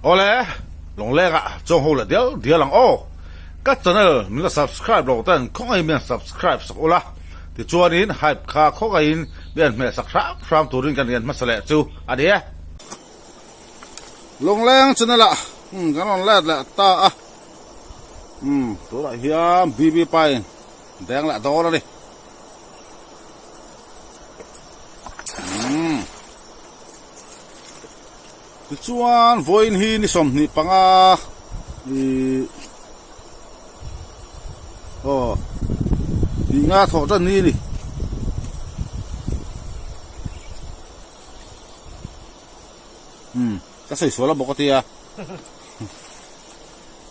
Awle, Lawngleng ah chuang ho leh dial dial ang aw. Ka channel min la subscribe lo ten khawngaihin min han subscribe sak ula, tichuanin hype kha khawngaihin min han hmeh sak hram hram turin kan rian hmasa leh chu a ni e. Lawngleng channel ah kan rawn let leh ta a, tunah hian BB Pine deng leh dawn a ni. Tichuan vawiin hi ni 25 ih aw tih nga thawh tan ni a ni. Umm ka sawi sual a bawk a tia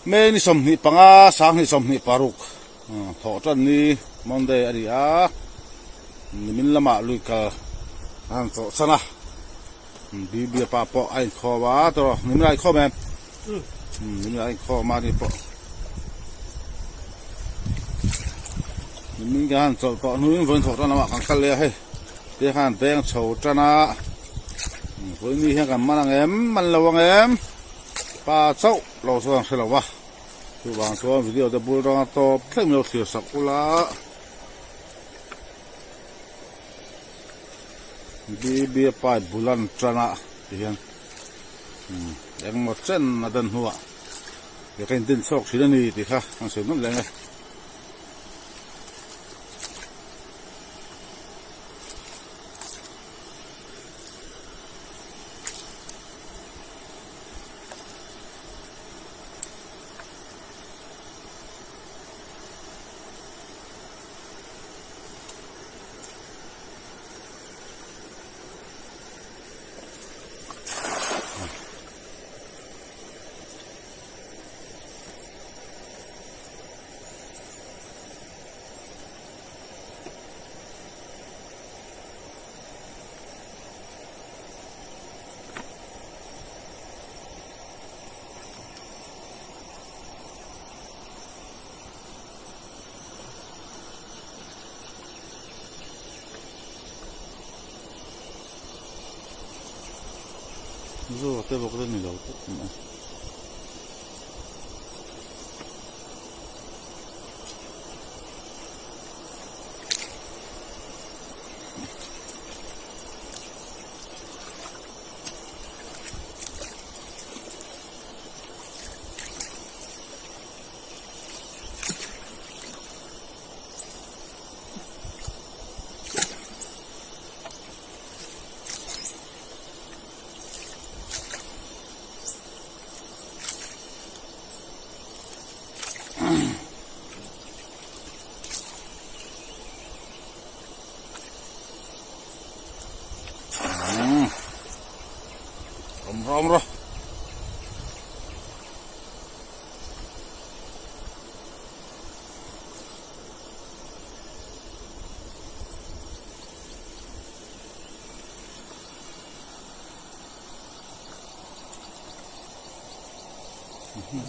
May ni 25 2026 thawh tan ni Monday a ni a nimin lamah lui kal a han chawh chan a. Bibia pa pawh a inkhawm a tawh nimin a inkhawm em nimin a inkhawm a ni pawh nimin kan han chawlh tawh hnuin vawiin thawh tan lamah kan kal leh a hei te khan beng chho tan a vawiin ni hian kan man ang em man lo ang em pa chauh lo chuan hre lo va chuvang chuan video te bul ranga tawp thleng min lo thlir sak ula. Bibia pipe bul an tan a ti hian engmaw chen a dan hnuah ke ka intin chhuak thin a ni tih kha an sawi nawlh leh ang e. Zo te bawk te ni lo tawp mai. Awm rawh awm rawh.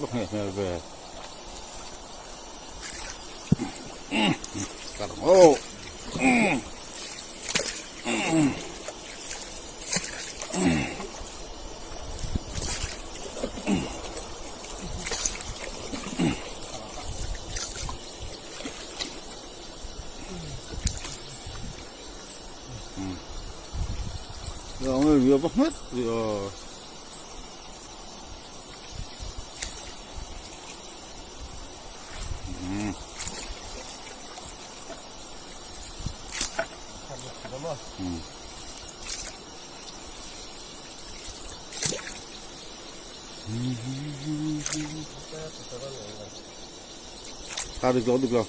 Va hmeh hmel ve. Karang oh. Ta được rồi, được rồi.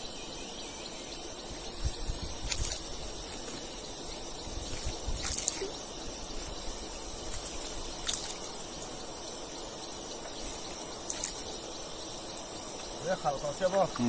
Ừ.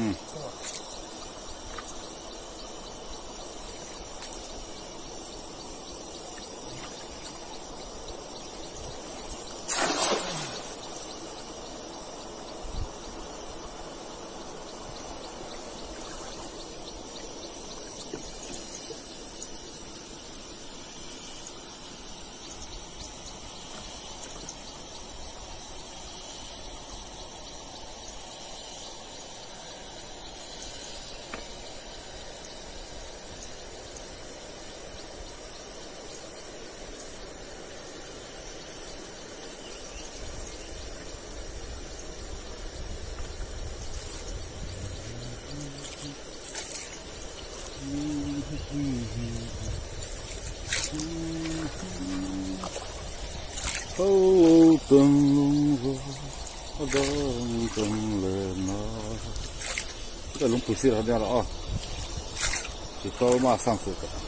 Tan lungva a dang kan len a. Chutah lungpui sirah khan nia rawh aw. Ti tlawm a sang fuh tawh.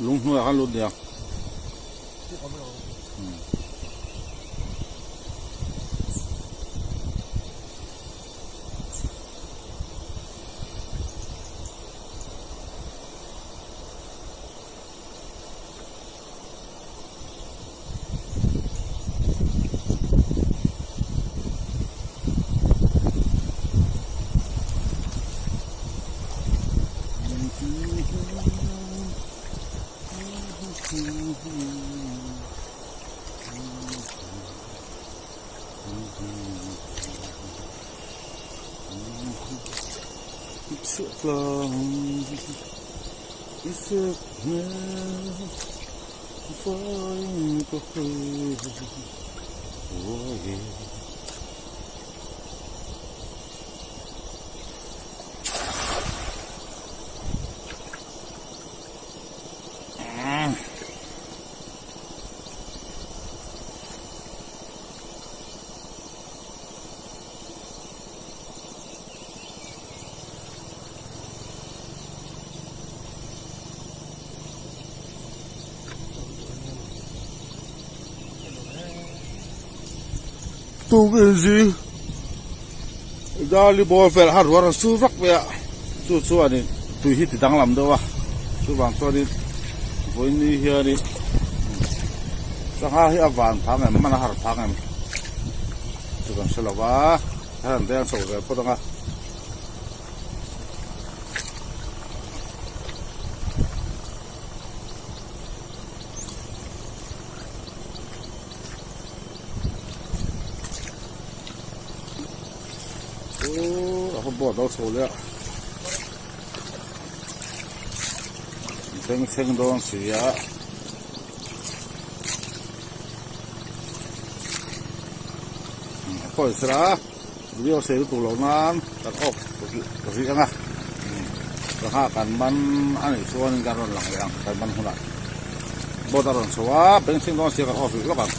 Lung hnuaiah khan lut nia. Tukin zing Darli bawr vel a rual a su vak mai a chu chuanin tui hi ti danglam deuh a chuvang chuanin vawiin hianin sangha hi a van phang em hman a har phang em chu kan hre lo va a han deng chho ve phawt ang a. A khaw board lo chho leh a thleng thleng dawn si a a khawi sir a video sei lutuk loh nan kan off rih ang a sangha kan man a nih chuan kan rawn lang leh ang kan man hunah board a rawn chho a beng thleng dawn si a kan off rih lawk ang.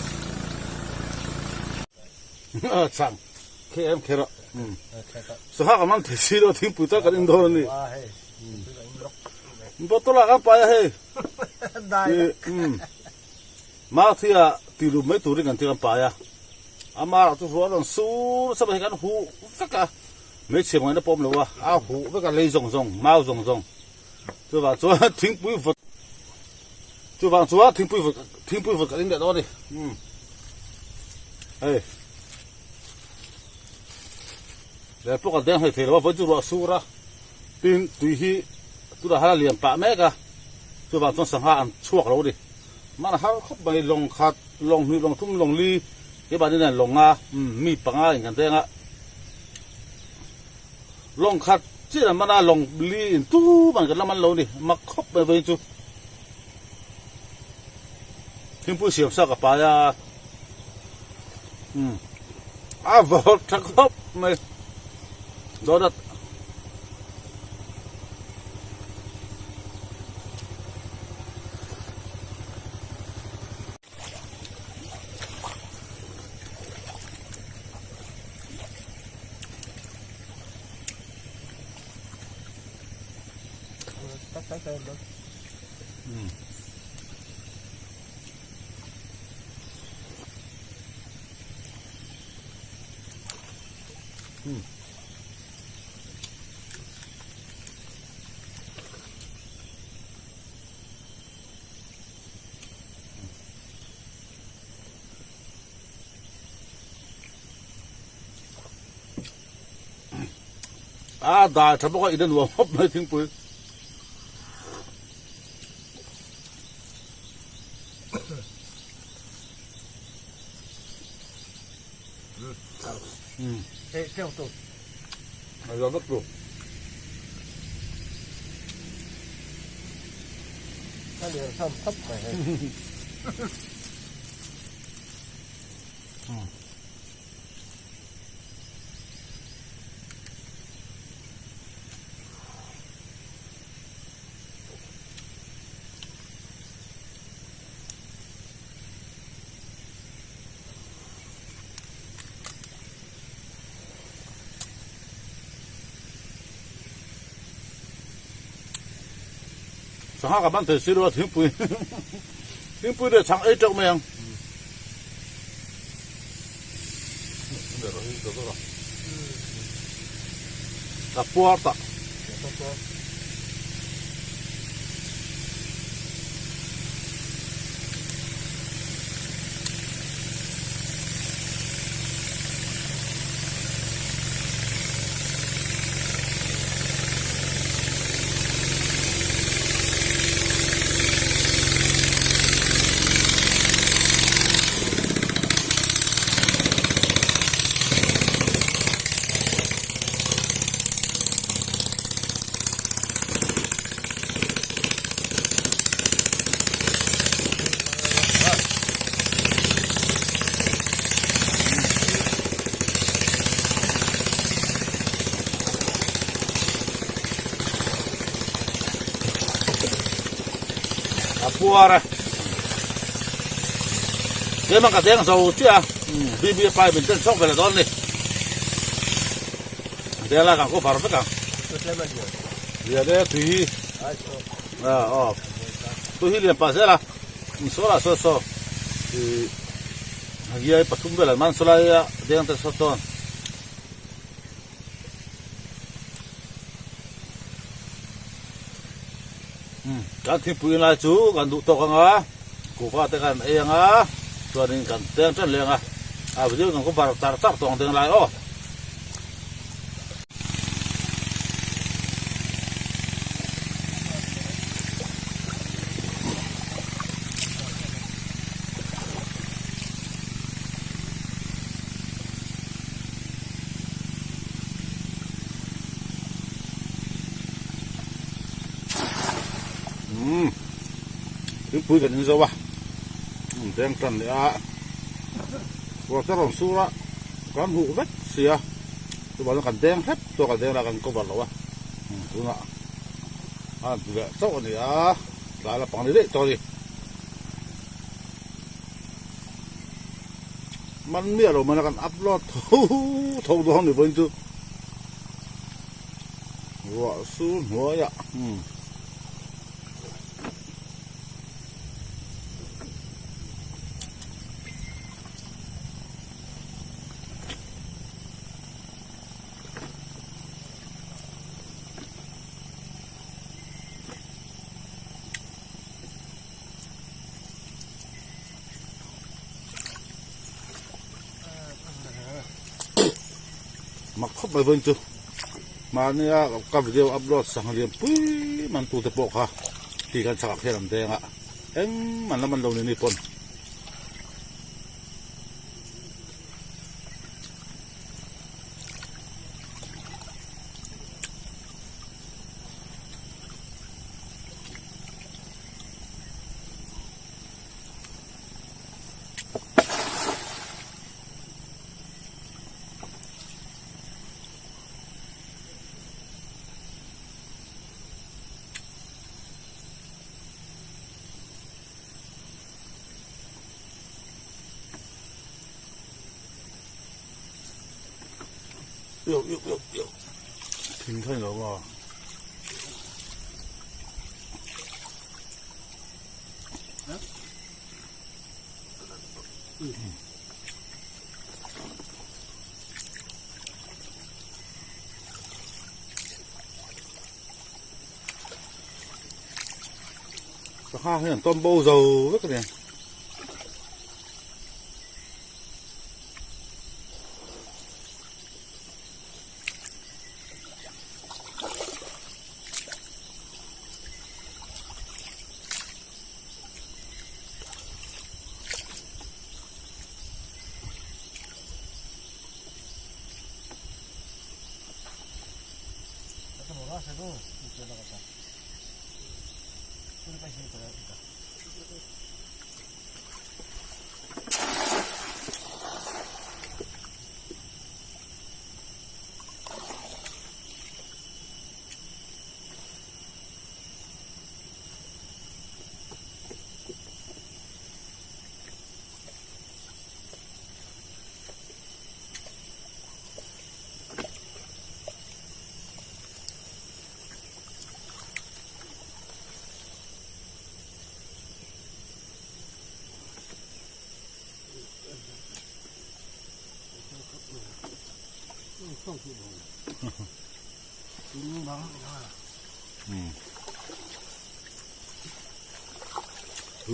Chang khe em kher a sangha kan man thei si lo thingpui tak kan in dawn a ni bottle ah kan pai a hei Marthi ah ti lum mai turin kan ti kan pai a amah chu ruah a rawn sur nasa mai hi kan huh vek a hmeichhe ngaihna pawh a awm lo a a huh vek a lei zawng zawng mau zawng zawng chuvang chuan thingpui vawt chuvang chuan thingpui vawt thingpui vawt kan in leh dawn a ni hei leh pawh kan deng hlei thei lo a vawi chu ruah sur a tin tui hi tunah hian a lian pah mek a chuvang chuan sangha an chhuak lo a ni mahna har khawp mai lawng khat lawng hnih lawng thum lawng li keimahni nen lawng nga mi panga in kan deng a. Lawng khat chiah an man a, lawng li in tum an kan la man lo a ni, mak khawp mai vawiin chu. Thingpui siam sa ka pai a, umm a vawt tha khawp mai donut. A dai tha bawk a in a nuam khawp mai thingpui. A za vek tu. A lian tham khawp mai hei. Sangha ka ban thei si lo a thingpui thingpui leh chhang ei teuh mai ang. Ka puar ta. A puar a tlem a ka deng zo chiah a BB pai min ten chhawk ve leh dawn a ni deng lai kan cover vek ang lian e tui hi aw tui hi lian pah zel a saw lah saw saw ih hiai pathum vel an man saw lai a deng te saw chuan. Kan thingpui lai chu kan duh tawk ang a, kuhva te kan ei ang a, chuanin kan teng tan leh ang a, a video kan cover char char tawh ang deng lai aw. Umm thingpui kan in zo a beng tan leh a ruah te rawn sur a kan huh vek sia chuvang chuan kan deng hlep chu kan deng lai kan cover lo a tunah a ti leh chauh a ni a tlai la pang ni daih tawh a ni. Man miah lo mana kan upload tho tho dawn ni vawiin chu ruah sur hnuaiah umm. Mak khawp mai vawiin chu mahnia ka video upload sangha lian pui man tute pawh kha ti khan chhakah khian an deng a engmah an la man lo ni ni pawn. Yo yo yo yo thing kha ni lo maw. Sangha hi an tawm bo zo vek a ni.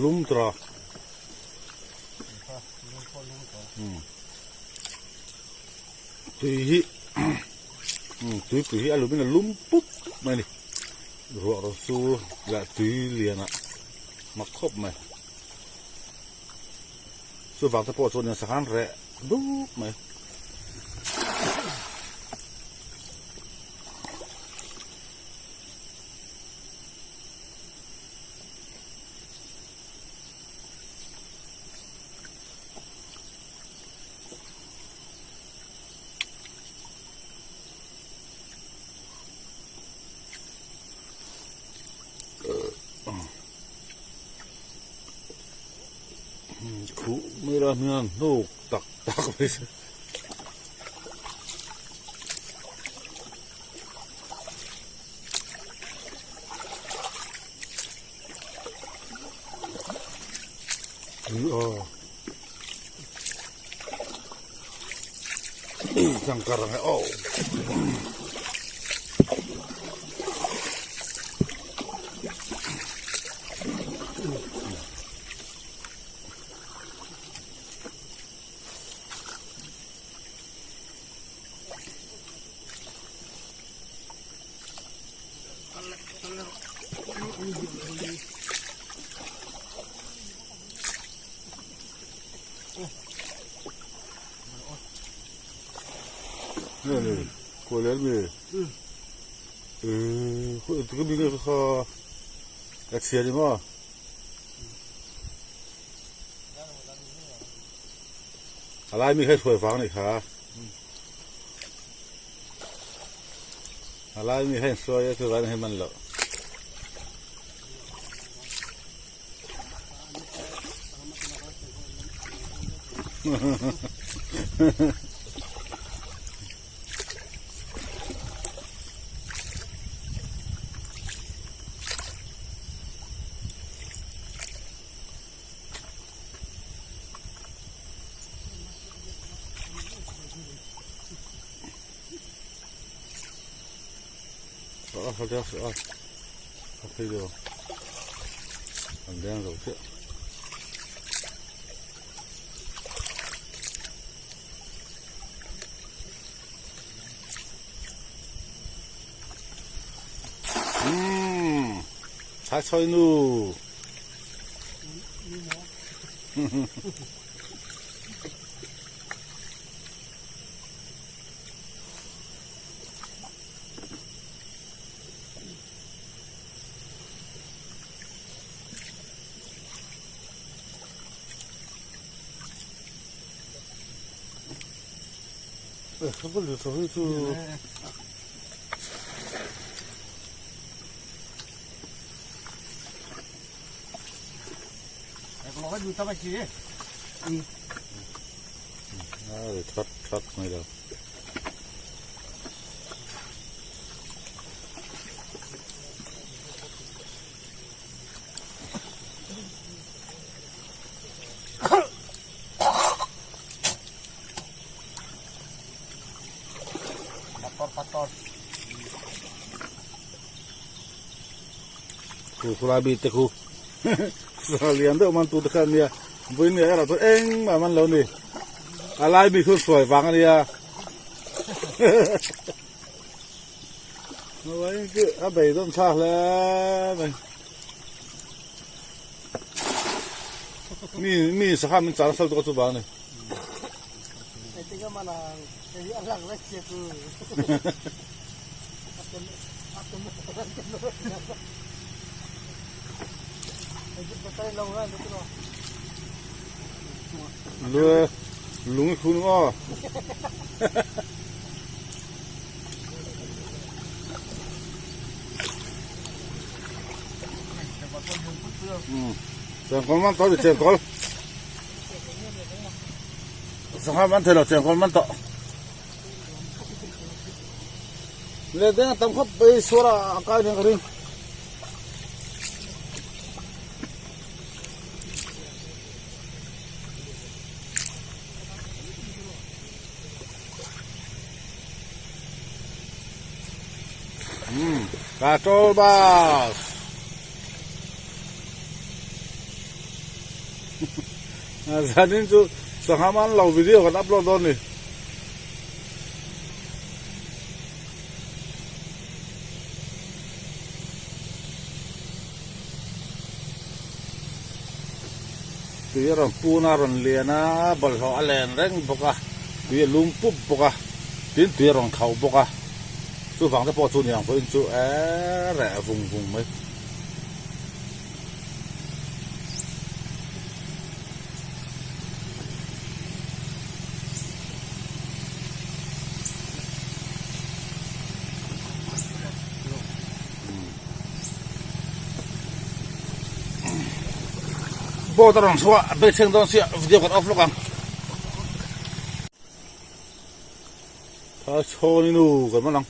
Lum tura. Tui hi tuipui hi a lumin a lum pup mai a ni. Ruah rawn sur leh tui lian ah mak khawp mai. Chuvang te pawh chuan sangha an reh dup mai. Khuh mai la hming a hnuk tak tak mai se. Sangkar ang oh. A lai mi kha i hruai vang a nih kha. A lai mi kha in hruai a chuvangin hei man loh. Chai nu. That that mai lo. Khu khulai bik te khu. Sangha lian deuh man tu te kha ania vawiin erawh chuan engmah man lo ni a lai mi khu hruai vang ania vawiin chu a beidawn thlak hle mai mi mi sangha min char nasa lutuk a chuvang a ni. Lung i khun aw. Chengkawl man tawh ni chengkawl. Sangha man thei lo chengkawl man tawh. Le deng a tam khawp mai suar a kai nen ka ring. Patrol bus. Zanin chu sangha man lo video kan upload dawn ni. Tui a rawn pun a, a rawn lian a, bawlhhlawh a len reng bawk a, tui a lum pup bawk a, tin tui a rawn khauh bawk a, chuvang te pawh chu ni ang pawhin chu eee reh vung vung mai. Boat a rawn chhuah a bag thleng dawn sia video kan off lawk ang. Thachhawni nu kan man ang.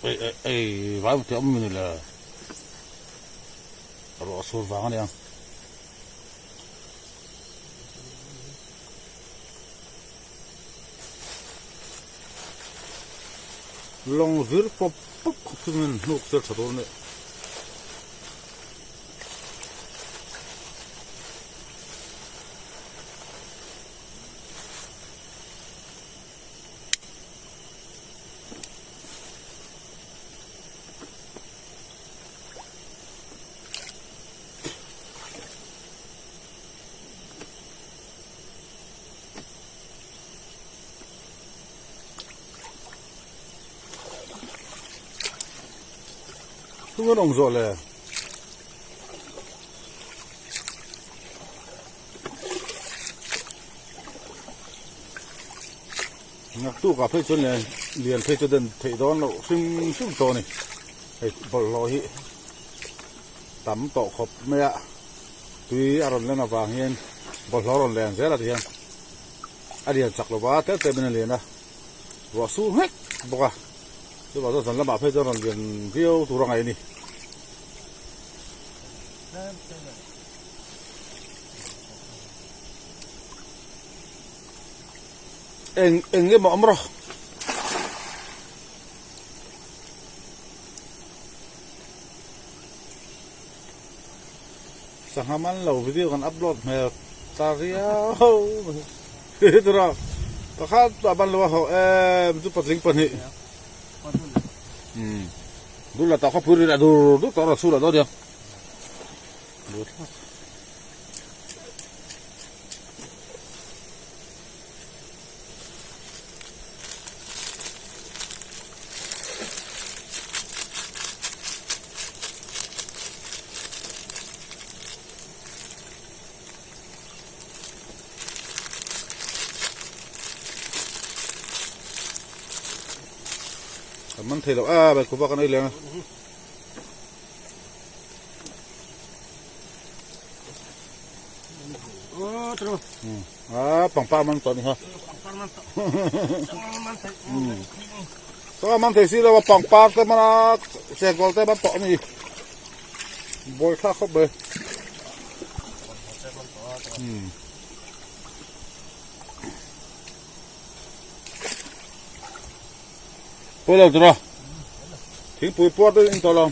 Ei ei ei vai mut awm ni le. Rawh sur vang aniang. Lawng vir pawp pawp khawp chu min hnuk tel tha dawn leh. Tunge an awm zawh le? Naktukah phei chuan lian lian phei chu den theih dawn loh hrim hrim tawh a ni. Hei bawlhhlawh hi tam tawh khawp mai a, tui a rawn len avang hian bawlhhlawh a rawn len zel a ti hian a lian chak lo va tlem tlem in a lian a, ruah sur nghek bawk a, chuvang chuan zan lamah phei chuan rawn lian viau tur a ngaih a ni. Eng eng emaw awm rawh. Sangha man lo video kan upload hmel ta riau mai tura pakhat a ban lo a hauh em chu patling pahnih umm dul la tah khaw pui rin a dur dur tawh a chhul ah dawn nia. Man thei lo a bai khupa kan ei leng a. A pangpar man tawh ni kha. Sangha man thei si lo a pangpar te man a chengkawl te man tawh a ni. Bawi thlak khawp mai. Pawi lo tura thingpui puar te in tawh lo.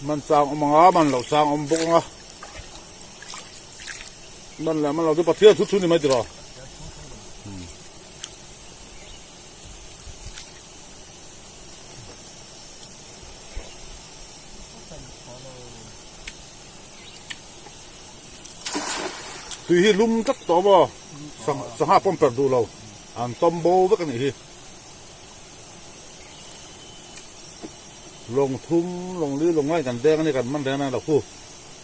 Man chang awm anga man loh chang awm bawk anga man leh man lo chu Pathian thu thu ni mai tiraw. Tui hi lum tlat tawh maw sangha pawm per duh lo an tawm bo vek a nih hi lawng thum lawng li lawng lai kan deng a ni kan man reng a lo khu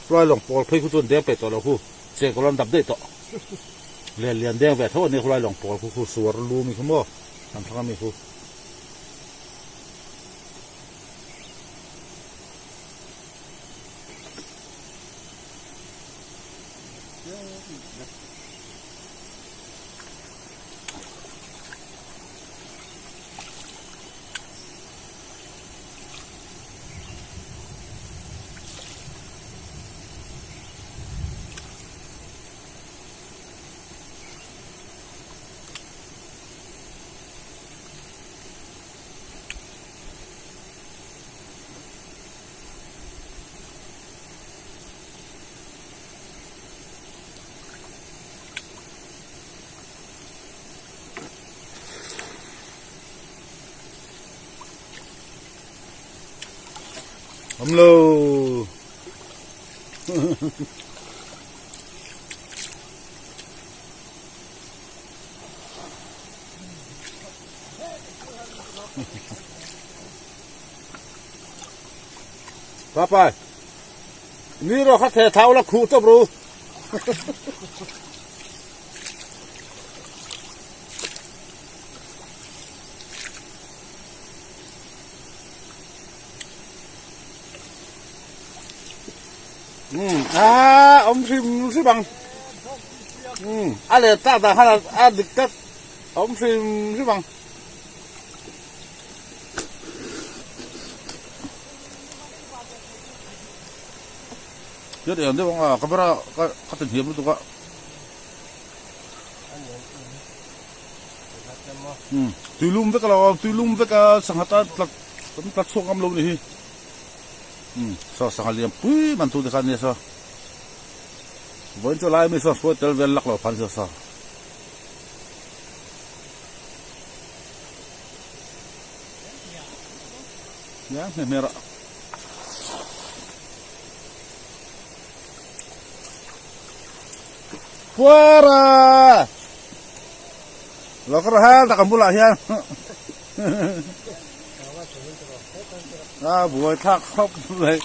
tlai lawng pawl phei khu chu an deng peih tawh lo khu che kawlh an dap daih tawh lian lian deng ve tho a ni khulai lawng pawl khu khu suar lu mi khu maw an thlang a mi khu. Awm lo. Papai. Ni ro kha the thau la khu chop ru. A awm hrim hrim ang. A let tak dah khan a dik tlat awm hrim hrim ang. Hian eng deuh ang a camera ka ka ti hniam lutuk a. Tuilum vek a lo awm tuilum vek a sangha tan tlat kan tlat chhuak ngam lo ni hi. Umm saw sangha lian pui man tu te kha ania saw vawiin chu lai mi saw hruai tel vel lak lo phan saw saw. Nia hme hmer a. Puara! Lo ka raha tak ang bulah hian. A buai thlak khawp mai.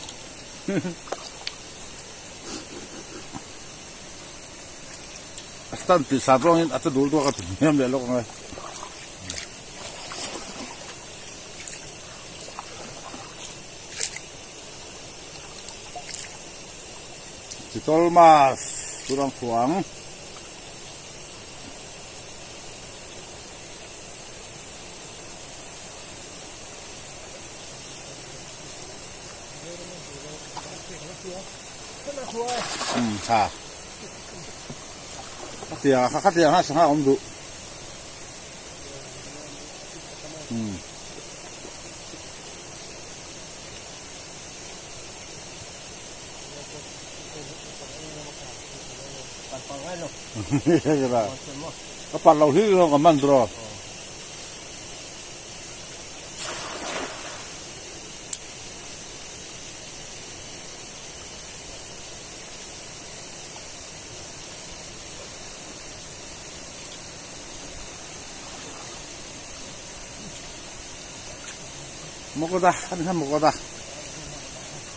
A stand tih sat ruangin a che dul duak a ti hniam leh lawk ang e. Chitol mas turang khuang. Um tha khatiang kha khatiang ha sangha awm duh um ka pat lo hi ka man draw Mokoda, ani kha mokoda.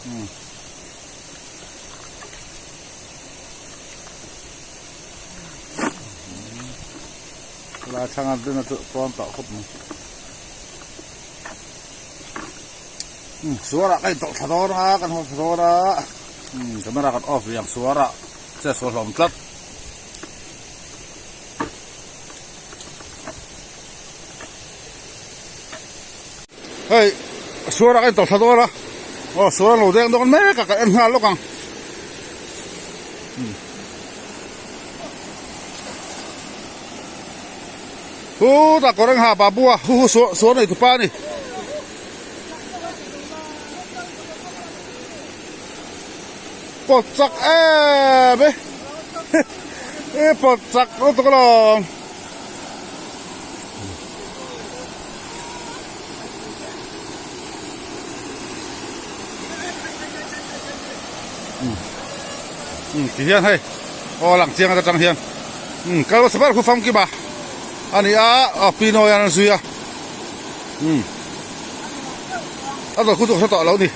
Um. Lai thlang an dina chu pawn tawh khawp mai. Um suarah ka intawh thla dawn a kan haw thla dawn a um camera kan off liang suarah che sual hlawm tlat. Hei suarah ka intawh thla dawn a. Aw suar an lo deng dawn mek a, kan en nghal lawk ang. Chutah kawr engha babu a hu hu suar nei tupa a ni. Pawt chak em e i pawt chak lutuk alawm. Um ti hian hei aw lang chiang atang hian um kal hmasa ber khu famkim a ani a aw pino hian an zui a um a dawr khu chu ka hre tawh lo ni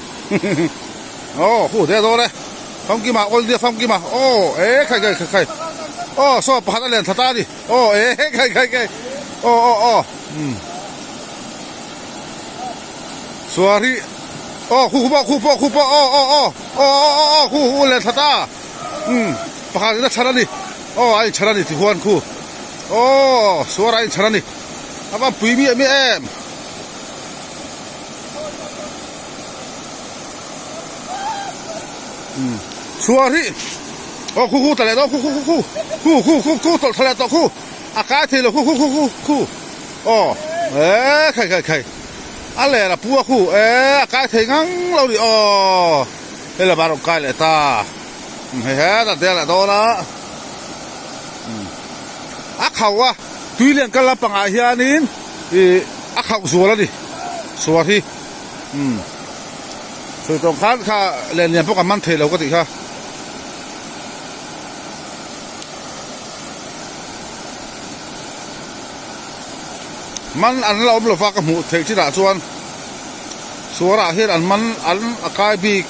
aw khu te dawn e famkim a awl nia famkim a aw e khai khai khai khai aw saw pakhat a lian thla ta a ni aw e khai khai khai aw aw aw um. Suar hi aw khu khu pawh khu pawh khu pawh aw aw aw aw aw aw aw khu khu leh thla ta umm pakhat in a chhan a ni aw a inchhan a ni ti huan khu aw suar a inchhan a ni a va pui miah miah em. Umm suar hi aw khu khu tla leh dawn khu khu khu khu khu khu khu khu tawlh thla leh tawh khu a kai thei lo khu khu khu khu khu. Aw e khai khai khai a ler a pu a khu e a kai thei ngang lo ni aw hei lamah a rawn kai leh ta hei hetah te a leh dawn a a khauh a tui lian kal lampangah hianin ih a khauh zual a ni suar hi umm sawi tawng khan kha len lian pawh kan man thei lo ka tih kha. Man an la awm lova ka hmuh theih chinah chuan suarah hian an man an a kai bik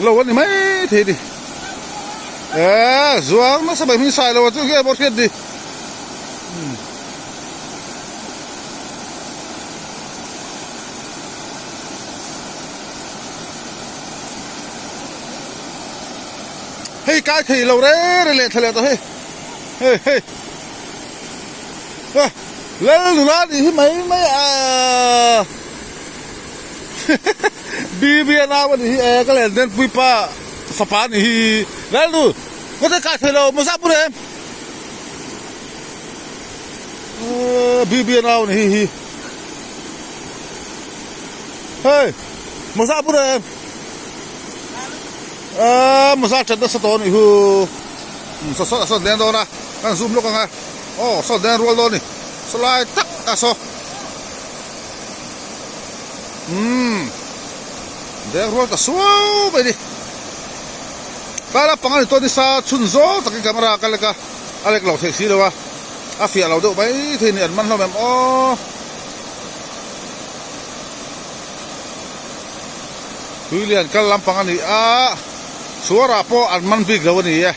lo a ni mai thei a ni eee zuang nasa mai hming sai lo a chu nge maw hriat ni. Hei kai thei lo reng reng leh thla leh tawh hei hei hei lal nula nih hi mai mai a BB a nau a nih hi e ka len den puipa fapa a nih hi lal nu kawt kai thei lo maw zah pur em BB a nau a nih hi hi hei maw zah pur em. Aaa mawza that nasa tawh a nih hu saw saw a sawn deng dawn a kan zoom lawk ang a aw sawn deng rual dawn a ni saw lai tak a saw umm deng rual ta suau mai a ni tlai lampang a ni tawh nisa chhun zawng takin camera ka lek a a lek lo theih si lo a a fiah lo deuh mai thei a ni an man hlawm em aw. Tui lian kal lampang a ni a, chhuarah pawh an man bik lo a ni e.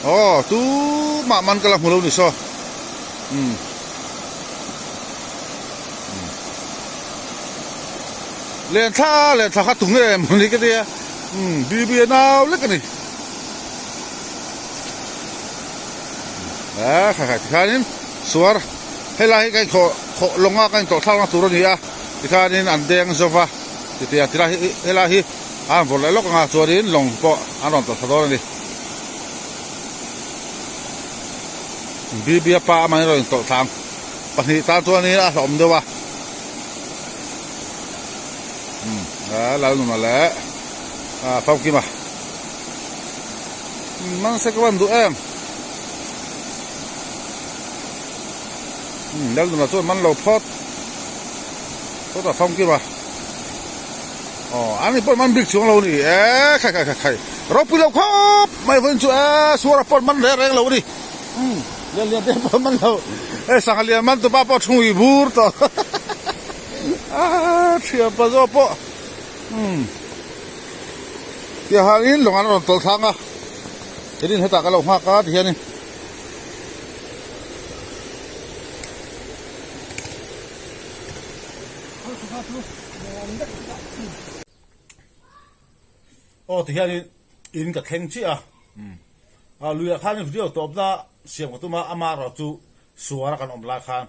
Aw, tumah man ka la hmu lo ni saw. Umm. Len thla, len thla kha tung em ni ka tia. Umm, BB a nau lek a ni. A, khai khai tikhanin suar helai hi ka inkhawh khawh lawnga ka intawh thlakna tur a ni a. Tikhanin an deng zo va, titiang tilai hi helai hi a han vawrh leh lawk anga chuanin lawng pawh an rawn tawlh thla dawn a ni. Bibia pa amahin a rawn intawlh thla ang pahnih tan chuanin a hlauhawm deuh a. Umm Lalnuna leh Famkima man se ka van duh em. Umm Lalnuna chuan man lo phawt phawt a famkim a aw an ni pawh man bik chuang lo a ni e khai khai khai khai ropui lo khawp mai vawiin chu e suara pawh man reng reng lo a ni umm lian lian te pawh man lo e sangha lian man tupa pawh thungui bur tawh a thianpa zawk pawh umm tiangin lawng an rawn tawlh thlang a keinin hetah ka lo nghak a tihianin. Aw ti hianin in ka thleng chiah a, luiah khanin video tawpna siam ka tum a, ama erawh chu suara kan awm lai khan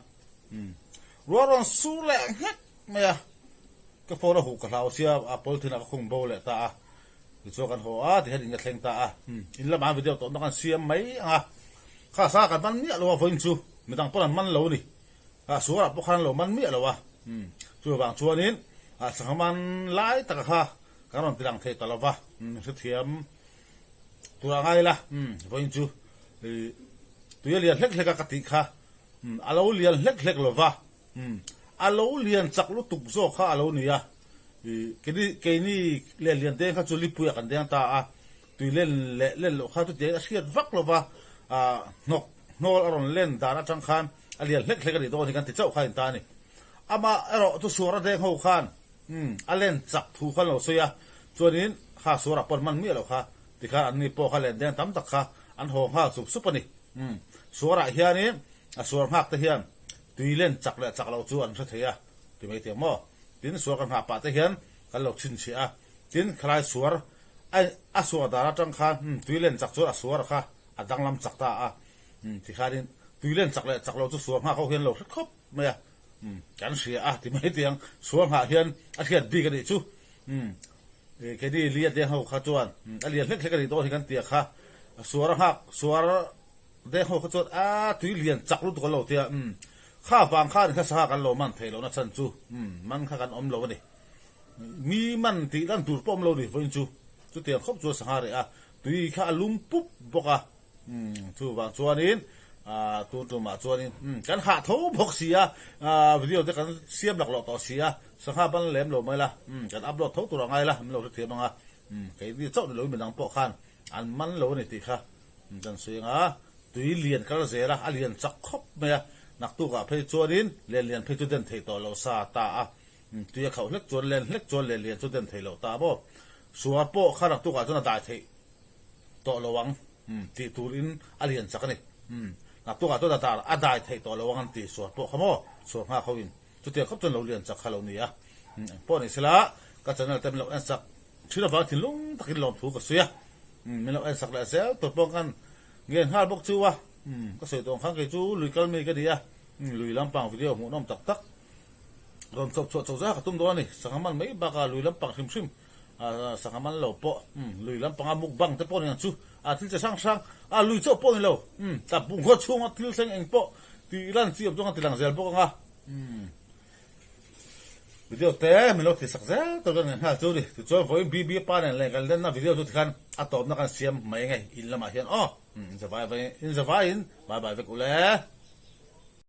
ruah rawn sur leh nghet mai a. Ka phone a huh ka hlau sia a polythene ah ka khung bo leh ta a, tichuan kan haw a tihian in ka thleng ta a, in lamah video tawhna kan siam mai ang a, kha sa kan man miah lo a vawiin chu midang pawn an man lo a ni, a suarah pawh khan an lo man miah lo a, chuvang chuanin sangha man lai taka kha kan rawn tilang thei ta lo va, hrethiam tur a ngai la, vawiin chu tui a lian hlek hlek a ka tih kha a lo lian hlek hlek lo va. Umm, a lo lian chak lutuk zawk kha a lo ni a, ih, keini, keini len lian deng kha chu lipuiah kan deng ta a, tui len leh len loh kha chutiangin a hriat vak lo va, ah, hnawk hnawl a rawn len dan atang khan a lian hlek hlek a nih dawn hi kan ti chauh kha a inta a ni. Amah erawh chu suara deng ho khan, umm, a len chak thu kha an lo sawi a, chuanin kha suarah pawh an man miah loh kha, tikhan anni pawh kha len deng tam tak kha an haw nghal sup sup a ni. Umm, suarah hianin A suar nghak te hian tui len chak leh chak loh chu an hre thei a, ti mai teh maw? Tin, suar ka nghah pah te hian kan lo chhinchhiah a, tin, khalai suar a a suar dan atang khan umm tui len chak chuan a suar kha a danglam chak ta a, umm tikhanin tui len chak leh chak loh chu suar nghak ho hian lo hre khawp mai a, umm kan hria a ti mai teh ang, suar nghah hian a hriat bik a nih chu, umm keini lia deng ho kha chuan a lian hlek hlek a nih dawn hi kan tia kha, suar a nghak suar. Deng ho kha chuan a tui lian chak lutuk an lo tia umm kha vang khan kha sangha kan lo man theih lohna chhan chu umm man kha kan awm lo a ni. Mi man tih lan tur pawh awm lo ni vawiin chu chutiang khawp chuan sangha reh a tui kha a lum pup bawk a umm chuvang chuanin ah tun tumah chuanin umm kan hah tho bawk si a ah video te kan siam lak loh tawh si a sangha ban lem lo mai la umm kan upload tho tur a ngai la min lo hrethiam ang a umm keini chauh ni loin midang pawh khan an man lo a ni tih kha. Kan sawi ang a, tui lian kal zel a, a lian chak khawp mai a, naktukah phei chuanin len lian phei chu den theih tawh loh sa ta a, tui a khauh hlek chuan len hlek chuan len lian chu den theih loh ta maw? Suar pawh kha naktukah chuan a dai theih tawh lo ang tih turin a lian chak a ni. Naktukah chuan a dar a dai theih tawh lo ang an ti suar pawh kha maw? Suar nghak hoin chutiang khawp chuan lo lian chak kha lo ni a. Engpawh ni sela ka channel te min lo en sak Thil avang thinlung takin lawmthu ka sawi a, min lo ensak leh zel tur pawh khan ngen nghal bawk chu a, ka sawi tawh ang khan kei chu lui kal mi ka ni a, lui lampang video hmuhnawm tak tak rawn chawp chhuah chho zah ka tum dawn a ni, sangha man mai bakah lui lampang hrim hrim sangha man lo pawh lui lampanga mukbang te pawh ni ang chu, a thil che hrang hrang a lui chauh pawh ni lo, tap bungraw chhunga thil thleng eng pawh tih lan chi awm chu ka ti lang zel bawk ang a. Video te min lo thih sak zel tur kan ngen nghal chu ni. Tichuan vawiin BB pa nen leh kan lenna video chu tikhan a tawpna kan siam mai nge in lamah hian aw. In zavai in zavaiin bye bye vek ule.